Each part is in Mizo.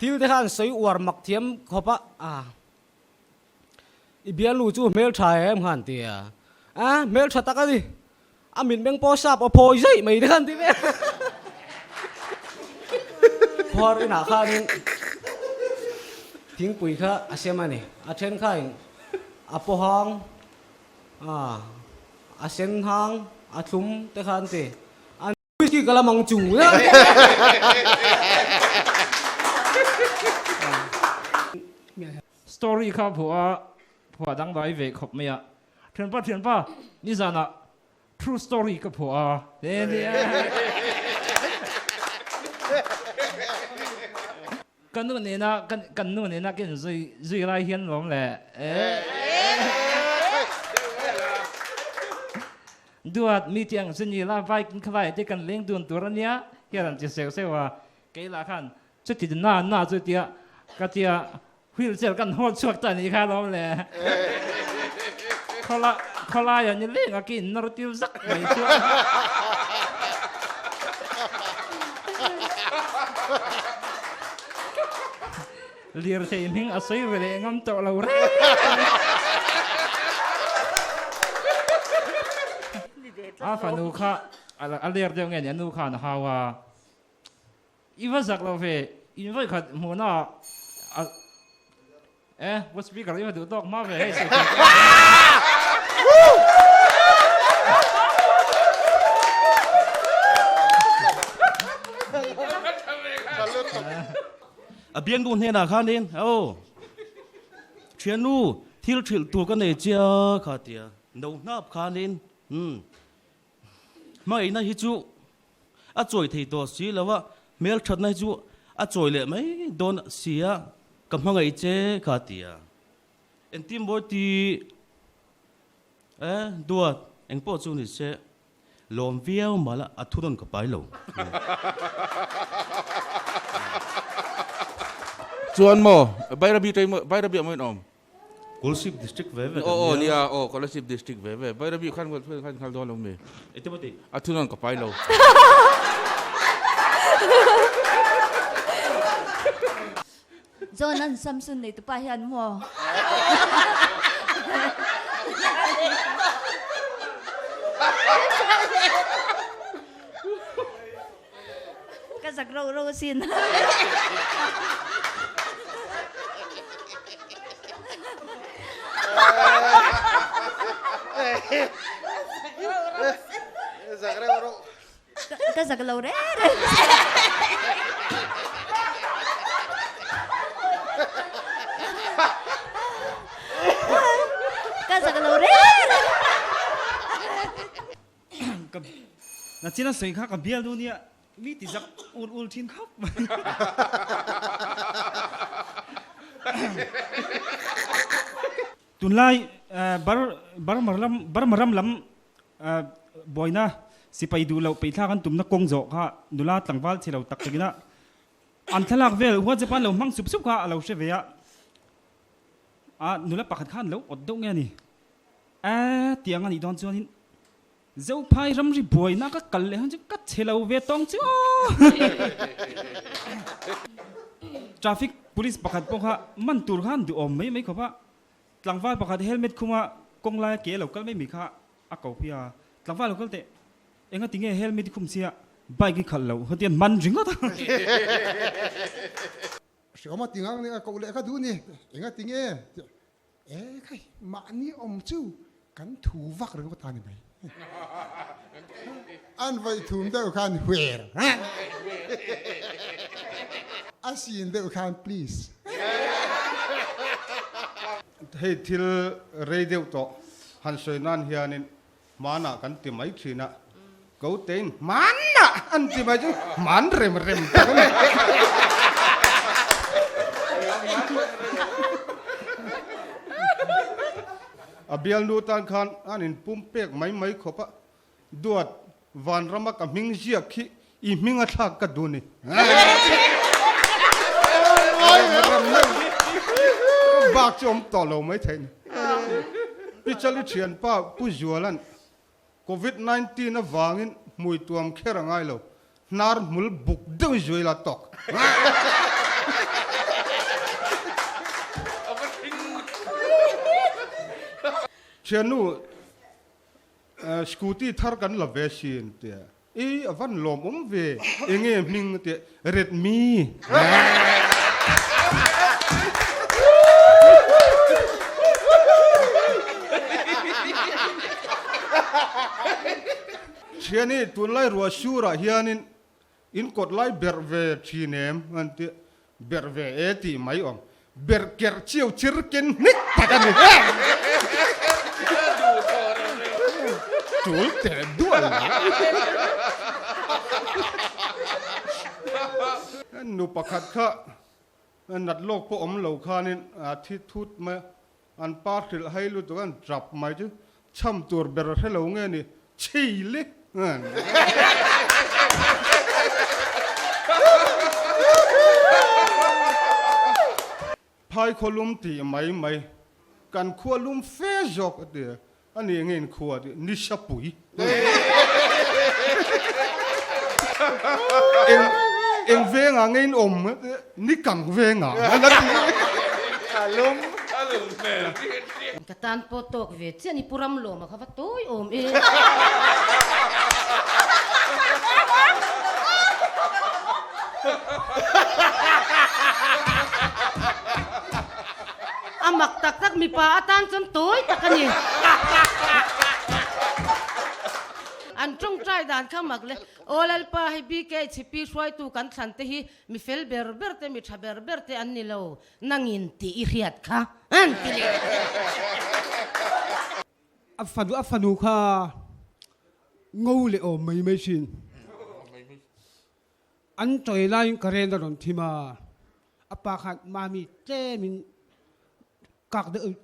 Thil te khan sawi uar mak thiam khawp a, a i bialnu chu hmeltha em khan ti a, a hmeltha tak a ni, a mitmeng pawh sap aw phawi zaih mai te khan ti ve. Khuar inah khanin thingpui kha a sem a ni, a then khain a paw hang, a a sen hang, a thlum te kha an ti. Whisky ka la mang chung Story kha phuah a phuah dangdai ve khawp mai a. Thianpa thianpa nizanah true story ka phuah a. Ka nu nena kan nu nena ka inzui zui lai hian lawm le. Duat, mi ti ang chu ni la, bike in khalai te kan leng dun tur a nia, hian an ti seuh seuh a. Kei lah khan chuti na na chu tia ka tia wheel chair kan hawl chhuak ta nih kha alawm le. Khawla khawlai ah ni leng a ka in nawr tir zak mai chu. Lirthei hming a sawi ve leh ngam tawh lo reng. A fanu kha a ler deuh nge ni a nu khan a hau a, I va zak lo ve, in vawi khat hmuhna ah e pu speaker i va duh tawk hma ve hei sawi thei teh ang. A biangnu hnenah khanin, Aw, thiannu, thil hrilh tur ka nei chia kha tia no hnap khanin, Umm, hmangaihna hi chu a chawi thei tawh si lo a, hmelthatna hi chu a chawi leh mai dawn si a, ka hmangaih che kha tia. Engtin mawi ti e, duat, engpawh chu ni se. Lawm viau mah la a thu rawn ka pai lo. Chuan maw Bairabi ṭei maw Bairabi ah maw in awm? Kolasib district ve ve kan nia. Aw nia aw Kolasib district ve ve Bairabi khan khan nghal dawn lo mi? Eng te maw tih? A thu rawn ka pai lo. John an Samson nei tupa hian maw. Ka zak ro ro asin. Ka zak lo reng reng. Ka zak lo reng reng. Ka nachin a sawi kha ka bial nu nia mi ti zak ul ul thin khawp mai. Tunlai bar Burma lam Burma ram lam Buaina sipai duh loh peihthlak an tumna kawng zawh kha nula tlangval chhe lo tak takin a an thlalak vel WhatsApp an lo hmang sup sup kha a lo hre ve a, a nula pakhat khan lo awt deuh nge a ni. A tiang a nih dawn chuanin Zophai ramri buaina ka kal leh han chu ka chhe lo ve tawng chu aw. Traffic police pakhat pawh kha man tur khan duhawm mai mai khawp a, Tlangval pakhat helmet khuma kawng laia ke lo kal mai mai kha a ko phei a, Tlangval lo kal teh, enga tinge helmet i khum sia, bike i khalh loh hetian man ringawt a. Hreawm a ti ngang nia, koh leh kha duh ni, enga tinge tih e khai mahni awm chu kan thu vak ringawt a ni mai. An vawi thum deuh khan where a sin deuh khan please. Hei thil rei deuh tawh han sawi nan hianin hmanah kan ti mai thin a, ko tein hmanah an ti mai chu hman rem rem tak a ni. A bialnu tan khan an inpum pek mai mai khawp a, Duat, Vanrama ka hming ziak khi i hming a thlak ka duh ni. Bak chu awm tawh lo mai theih ni. Pi Chali thianpa Pu Zuala'n Covid 19 avangin hmui tuam kher a ngai lo, hnar hmul buk deuh zuai la tawk. Thiannu, scooty thar kan la ve sin tia. I a van lawmawm ve, enge hming tia Redmi. Thiani, tunlai ruah surah hianin In kawt lai berh ve thin em? An ti. Berh ve e tih mai awm. Berh kerh chiu chir ken hnik tak a ni. Tul teh duah la. Nu pakhat kha nat lawk pawh awm lo khanin a thi thut mai a. An pa hrilh hai lutuk an tap mai chu chham tur ber a hre lo nge ni chhili. Phai khaw lum tih mai mai kan khua lum fe zawk a ti a ni nge in khua tih nisa pui. Eng eng vengah nge in awm ni kang vengah a la ti. A lum. A lum hmel chiah chiah. Ka tan pawh tawk ve chiah ni Pu Ramlawma kha va tawi awm e. A mak tak tak mipa atan chuan tawi tak a ni. An tawngtai dan kha mak le. Aw Lalpa hei BKHP hruaitu kan thlan te hi mi fel ber ber te mi tha ber ber te an ni lo nangin tih i hriat kha an ti leh. A fanu a fanu kha ngo leh awm mai mai thin. An chawi laiin current a rawn thim a, a pa khan mami tlemin kak deuh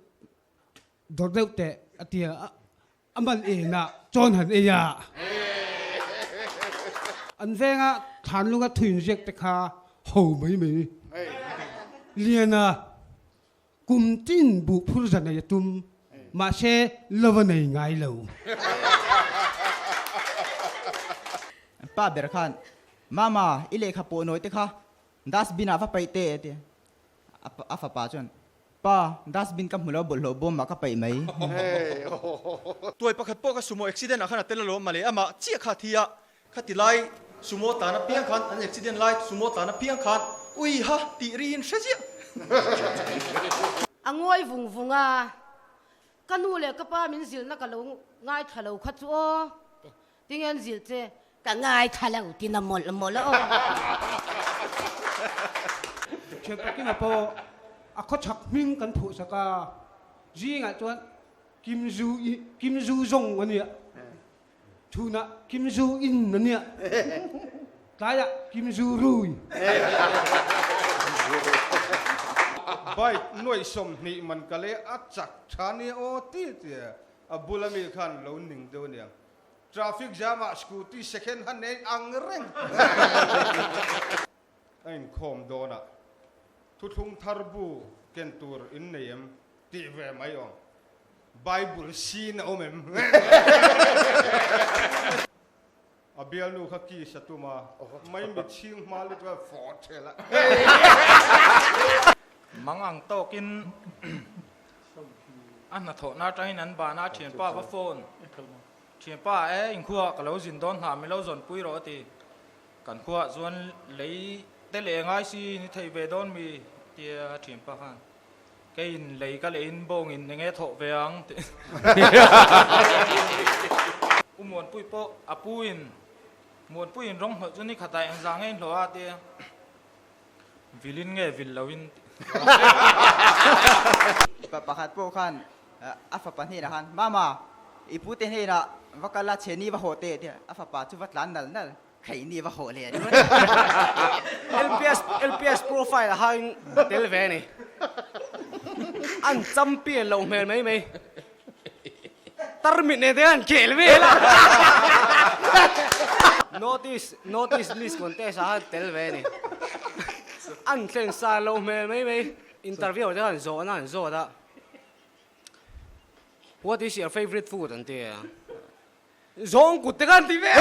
dawr deuh teh a ti a, a man en ah chawn han ei a. An venga thlanlunga thuin ziak te kha ho mai mai lian a, kum tin buh phur za nei a tum, mahse lova nei ngai lo. Pa ber khan, Mama, i lehkha pawh nawi te kha dustbin ah va paih teh a ti. A fapa chuan, Pa, dustbin ka hmu lo, bawlhhlawh bawm ah ka paih mai. Tuai pakhat pawh kha sumo accident ah khan a tel alawm male, amah chiah kha a thi a, khati lai sumo tlan apiang khan an accident lai sumo tlan apiang khan ui ha tih ri in hre ziah. A ngawi vung vung a, Ka nu leh ka pa min zilhna ka lo ngaithla lo kha chu aw, tinge an zilh che? Ka ngaithla lo tina mawlh mawlh a aw. Thian pakima pawh a khawchhak hming kan phuh sak a, zingah chuan Kim Zu Kim Zu Zong a nia, chhunah Kim Zu In a nia, tlaiah Kim Zu Rui. Bike nuaih 20 man ka leh a chak tha nia aw ti tia a bula mi khan lo ning deuh aniang. Traffic jam ah scooty second hand nei ang reng. A inkhawm dawn a, thuthlung thar bu ken tur in nei em tih ve mai awm. Bible sin a awm em? A bialnu kha kiss a tum a, mai mitchhing hma lutuk a fawh ṭhel a. Mang ang tawkin a hnathawhna atangin an ban a, thianpa va phone, Thianpa e, inkhua ka lo zin dawn hna, min lo zawnpui rawh a ti. Kan khuaah chuan lei te leh ngai si ni thei ve dawn mi tia thianpa khan keiin lei ka leh in bawngin eng nge thawh ve ang tih U Muanpui pawh a pu in Muanpui in rawng hnawih chu ni khatah engzah nge in hlawh a tia vilin nge vil lo in tih. Pakhat pawh khan a fapa hnenah khan, Mama, i pute hnenah va kal a, chheni va hawh teh tia a fapa chu va tlan nal nal, kheini va hawh leh a ni. LPS LPS profile ah khan a tel ve a ni. An champion loh hmel mai mai. Tarmit nen te khan an khel vel a. North East North East Miss contest ah khan tel ve a ni. An thlen san loh hmel mai mai. Interview te khan zawhna an zawt a. What is your favorite food an ti a, zawng kut te khan ti ve.